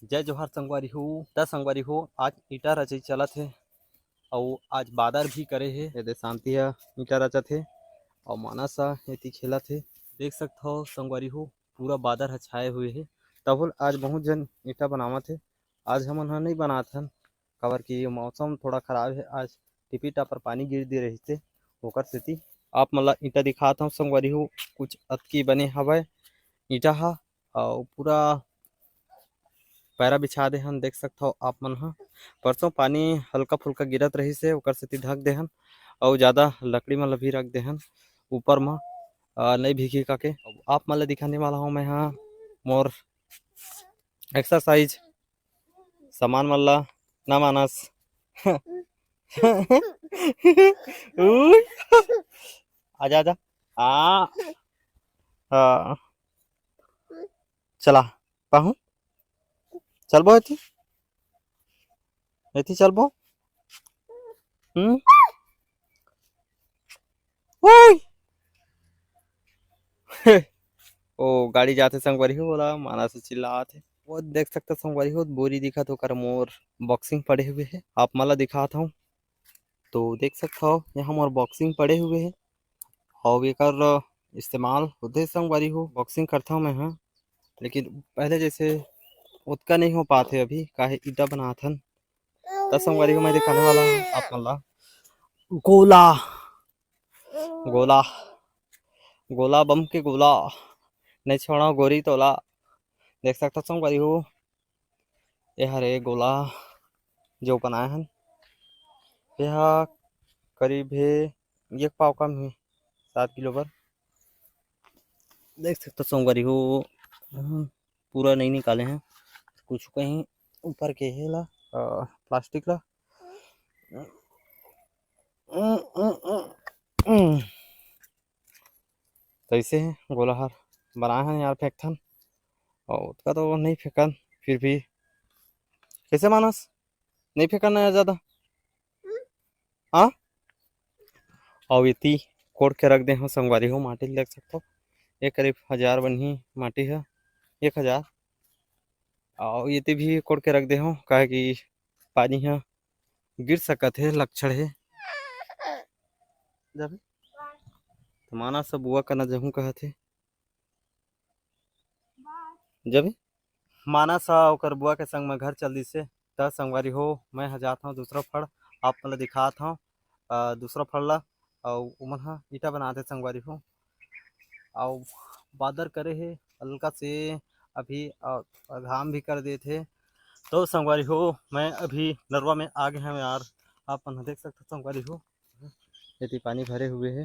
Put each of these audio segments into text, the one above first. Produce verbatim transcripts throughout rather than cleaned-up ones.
जय जोहार संगवारी हो। त संगवारी हो, आज ईटा रचई चलत हे, अउ आज बादर भी करे हे। ये दे शांति ह ईटा रचत हे, अउ मानस ह एती खेलत हे। देख सकत हो संगवारी हो, पूरा बादर ह छाए हुए हे, तभो ले आज बहुत झन ईटा बनावत हे। आज हमन ह नइ बनात हन, काबर कि मौसम थोड़ा खराब हे। आज टिपी टापर पानी गिर दे रहिस हे, ओकर सेती। आप मन ला ईटा दिखात हव संगवारी हो, कुछ अतकी बने हवय ईटा ह, अउ पूरा पैरा बिछा दे हन। देख सकत हव आप मन ह, परसों पानी हल्का फुल्का गिरत रहिस हे, ओकर सेती ढक दे हन, अउ ज्यादा लकड़ी मन ला भी रख दे हन ऊपर म, अ, नइ भीगही काके। आप मन ला दिखाने वाला हूँ मैं ह मोर एक्सरसाइज सामान मन ला। ना मानस। उई। आजा, आजा। आ। हाँ। चला, पाहू। चलबो एती? एती चलबो? हम्म? उई। ओ, गाड़ी जाथे संगवारी हो, ओला मानस चिल्लात हे। वो देख सकत संगवारी हो, बोरी दिखत, ओकर मोर बॉक्सिंग पड़े हुए हे। आप मन ला दिखात हूँ, तो देख सकत हव, यहाँ मोर बॉक्सिंग पड़े हुए हे। अउ एकर इस्तेमाल होथे संगवारी हो, बॉक्सिंग करथव मैं ह, लेकिन पहले जैसे ओतका नहीं हो पात हे अभी, काहे ईटा बनात हन। त संगवारी हो, मैं दिखाने वाला हूँ आप मन ला गोला, गोला, गोला बम के गोला, नहीं छोड़ा गोरी तोला। देख सकत संगवारी हो, ये हरे गोला जो बनाए हन, ये ह करीब हे एक पाव कम हे, सात किलो बर। देख सकत संगवारी हो, पूरा नहीं निकाले हैं, कुछ कहीं ऊपर के हे ला, अ, प्लास्टिक ला। तैसे हे गोला हर बनाए हन यार, फेंकथन। अउ ओतका तो नहीं फेंकन, फिर भी कैसे मानस, नहीं फेंकन ना यार ज्यादा। हाँ, अउ एती कोड़ के रख दे हो संगवारी हो, माटी ल देख सकथो, ये करीब हजार बनही माटी ह, एक हजार। अउ एती भी कोड़ के रख दे हो, काहे कि पानी ह गिर सकत हे, लक्षण हे। जाबे तो मानस ह बुआ कना जहूं कहत हे। जाबे मानस ह ओकर बुआ के संग म घर चल दिस हे। त संगवारी हो, मैं ह जात हव दूसरा फड़ आप मन ल दिखात हव, अ, दूसरा फड़ ला। अउ ओमन ह ईटा बनात हे संगवारी हो, अउ बादर करे हे हल्का से अभी, अ, घाम भी कर देत हे। तो संगवारी हो, मैं अभी नरवा में आ गे हव यार, आप मन ह देख सकत हो संगवारी हो, एती पानी भरे हुए हे।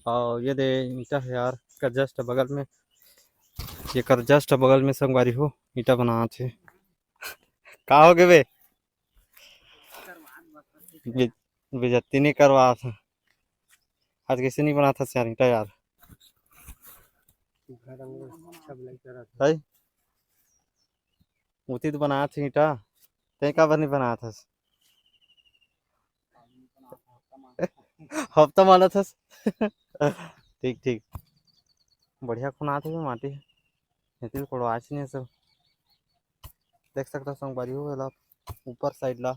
अउ ये दे ईटा हे यार, एकर just बगल में, एकर just बगल में संगवारी हो ईटा बनात हे। का हो गे बे? बे-, बेइज्जती नहीं करवा। आज कैसे नहीं बनात हस यार ईटा यार? भाई, उती तो बनात हस ईटा, ते काबर नहीं बनात हस? हफ्ता मानत हस। ठीक, ठीक। बढ़िया खुनात हे माटी। एती कोड़वाच नहीं सब। देख सकत हो संगवारी हो, एला ऊपर side ला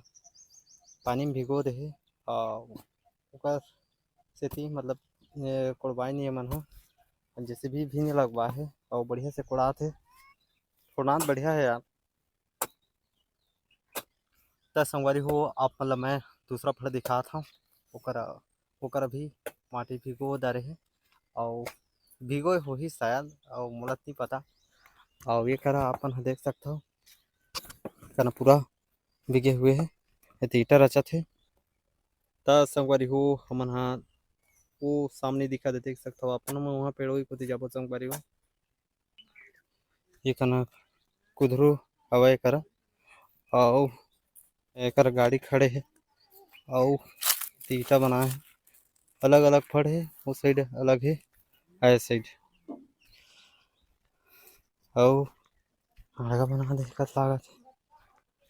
पानी में भिगो दे हे। अउ ओकर सेती मतलब ये कोड़वाए नहीं मन ह, JCB भी नहीं लगवा हे। अउ बढ़िया से कोड़ात हे, कोड़ात बढ़िया हे यार। त संगवारी हो, आप मन ल मैं दूसरा फड़ दिखात हव, ओकर, ओकर अभी माटी भिगो डारे हे, अउ भिगोए होही शायद, अउ मोला त नहीं पता। अउ ये करा आप मन ह देख सकत हो, कना पूरा भिगे हुए हे, एती ईटा रचत हे। त संगवारी हो, हमन ह वो सामने दिखा दे, देख सकत हो आप मन, मैं वहाँ पेड़ोई कोती जाबो संगवारी हो। ये कना कुधरू हवय एकर, अउ एकर गाड़ी खड़े हे, अउ ईटा बनाए हे, अलग-अलग फड़ हे, वो side अलग हे, ए side अउ हड़गा बना दे कस लागत हे।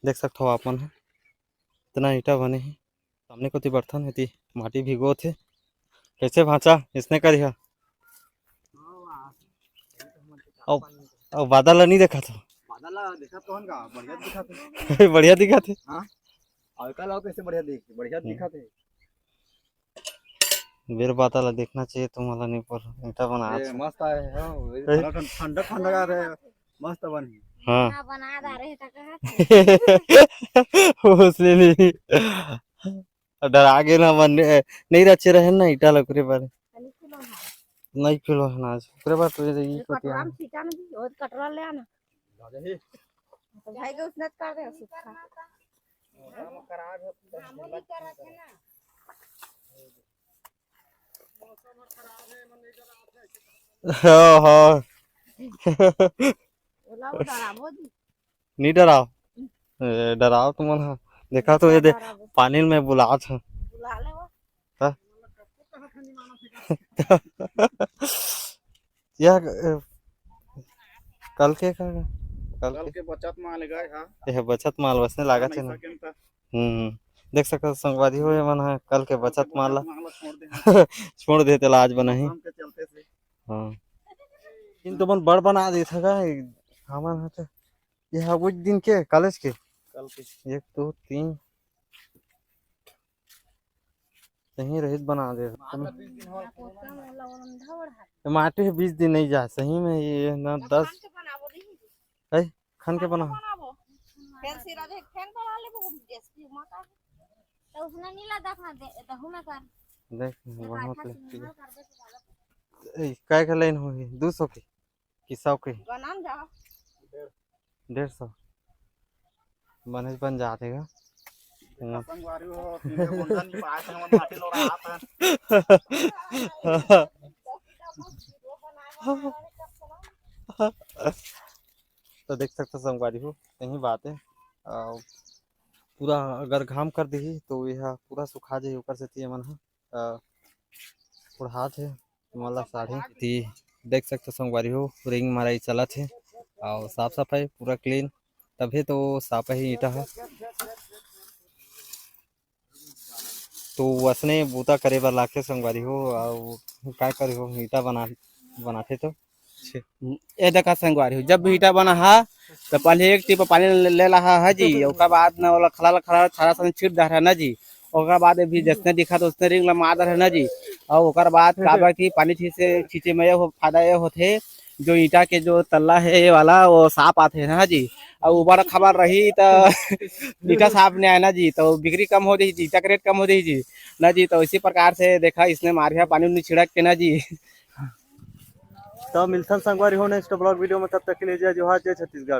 देख सकत हो आप मन ह, इतना ईटा बने हे। सामने कोती बढ़थन, एती माटी भिगोत हे। कैसे भांचा, इसने करिहा? अउ, अउ बादल ल नहीं देखत हो? हाँ, देखा तो हन का, बढ़िया दिखत हे। बढ़िया दिखत हे। हाँ। और कल आओ कैसे बढ़िया दिख, बढ़िया हम्म। दिखत हे। बेर पाता ला देखना चाहिए तुमन ला, नहीं पर ईंटा बना ए, अच्छा। मस्त आए हे, हाँ, वही ए? ठंडा ठंडा ठंडा आ रहे, मस्त बन। हाँ। हाँ, बना दा रहे त कहा। उसने नहीं। डरा गे ना मन, ए, नहीं रचे रहे ना ईंटा ला, ओकरे बारे। नहीं खुलो है। नहीं खुलो है ना आज, ओकरे बारे तो ये, ये ये कोती कटोरा है। में छीटा ना जी, और कटोरा ले आना। तो भाई के उसने कर दे, सुखा। हाँ, हाँ। ओला वो डराबो जी। नहीं डराओ। ए, डराओ तुमन हा। देखा तो ये दे, डराबो। पानी में बुलात हे। बुला ले वो। हाँ? यह, अ, कल के का, कल कल के के बचत माल हे, हाँ। यह बचत माल वैसने लागत हे नहीं ना। सकेन त। हम्म, देख सकत हो संगवारी हो, ये मन ह कल के बचत माल ला माल ला छोड़ दे। छोड़ दे, तेला आज बनाही। मौसम के चलते से। हाँ। इन तो मन बड़ बना देत हे का, हमन ह तो। ये ह उस दिन के, कॉलेज के? कल के। एक, दो, तीन। सही रहित बना दे। माटी ह बीस दिन नहीं जा, सही में ये ना दस। है, खन के बना। फेन सिरा दे, फेन बना लेबो, जैसे माता। तो उसने नीला देखना दे, दहू में कर। देख, एक बहुत आठा लगती है। सिंगल कर दे तो ज्यादा। ए, काय का लाइन होही? दो सौ के? कि सौ के? बनान जा। डेढ़ सौ। बने बन जात हे गा। हाँ। संगवारी हो, तीन घंटा नहीं पाए थे, हम माटी लोड़ा हाथ है। तो देख सकते हो संगवारी हो, यही बात है। अ, पूरा अगर घाम कर दिही तो यह पूरा सुखा जाही, ओकर सेती एमन ह, अ, ओढ़ात हे, मोला साड़ी। ती देख सकते हो संगवारी हो, रिंग मराई चलत हे, अउ साफ सफाई पूरा क्लीन, तभे तो साफ ही ईंटा ह। तो वसने बूता करे बर लागथे संगवारी हो, अउ काय करे हो, ईंटा बना, बनाथे तो। ए देखा संगवारी हो, जब भी ईंटा बना हा, तो पहले एक टिप पानी ले, ले ला हा, है जी, ओकर बाद ना ओला खला ला खला छारा सन छीट दे रहा ना जी। ओकर बाद भी जसने दिखा तो उसने रिंग ला मार दे रहा ना जी। और ओकर बाद काबर की पानी छींचे, छींचे में ये हो, फायदा ये होथे, जो ईंटा के जो तल्ला है ये वाला, वो साफ आथे ना जी। और ऊपर खबर रही तो ईंटा साफ नहीं आए ना जी, तो बिक्री कम हो जाही जी, ईंटा के रेट कम हो जाही जी ना जी। तो इसी प्रकार से देखा, इसने मारिया पानी उनी छिड़क के ना जी। तो मिलथन संगवारी हो नेक्स्ट ब्लॉग वीडियो में, तब तक के लिए जय जोहार, जय छत्तीसगढ़।